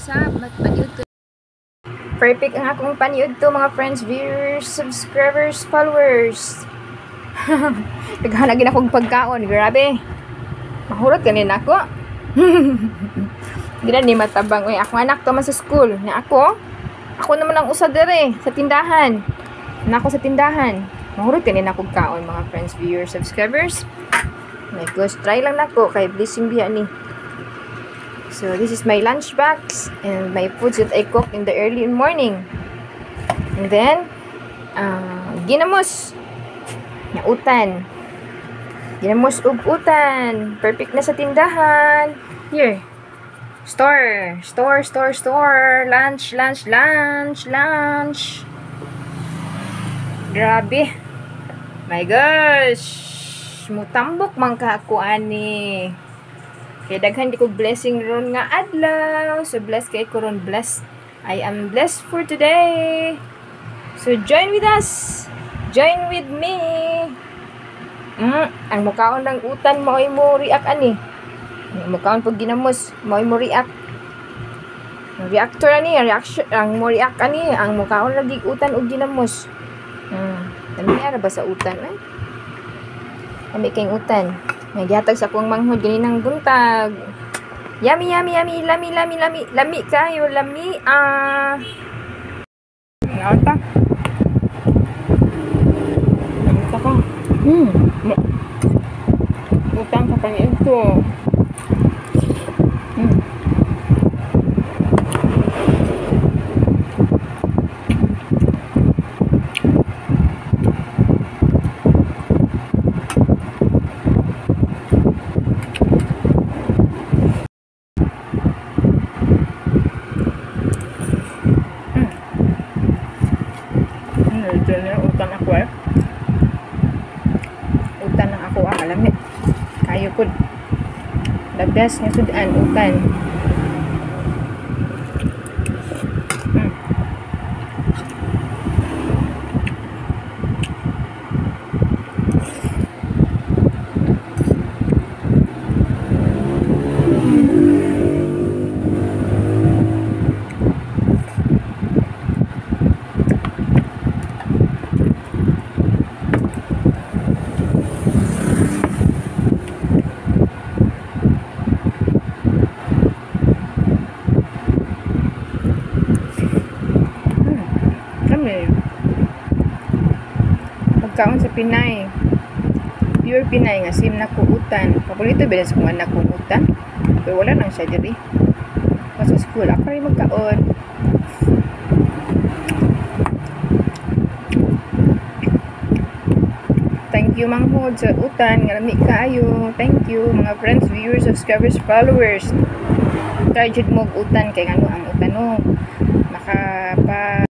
Sab paniud ko. Perfect ang akong paniud to, mga friends, viewers, subscribers, followers. Naghanag gid akong pagkaon, grabe. Mahurot ganin ako. Di na ni matabang. Uy, akong anak to man sa school. Na ako, ako naman ang usa dere sa tindahan. Na ako sa tindahan. Mahurot ganin akong kaon, mga friends, viewers, subscribers. My gosh, try lang nako kay blessing biya ni. So this is my lunch box and my foods that I cook in the early morning. And then ginamos na utan. Ginamos ug utan. Perfect na sa tindahan. Here. Store, store, store, store. Lunch, lunch, lunch, lunch. Grabe. My gosh. Mutambok man ka ako ani. Kaya daghan di ko blessing ron nga adlaw. So blessed kay ko ron, blessed. I am blessed for today. So join with us. Join with me. Ang mukaon ng utan mao'y mo react ani. Ang mukaon pag ginamos mao'y mo react. Ang reactor ani, ang reaction, ang mo react ani, ang mukaon lagi utan og ginamos. Lami ara ba sa utan ay? Lami kayong utan. May gihatag sa akong manghod ganinang buntag. Yummy, yummy, yummy, lami, lami, lami, lami kayo, lami ah. Naon ta? Naon ka? Utang ka paniid ko. Utan ako eh. Utan ang ako ah, lami. Kayo pud. The best nga sudan utan. Pagkaon sa Pinay, pure Pinay nga sim na kuutan. Paborito ba sa kong anak kong utan? Pero wala nang siya diri. Sa school, ako rin magkaon. Thank you manghod sa utan nga lami kaayo. Thank you mga friends, viewers, subscribers, followers. Try jud mo og utan kay ngano ang utan no makapa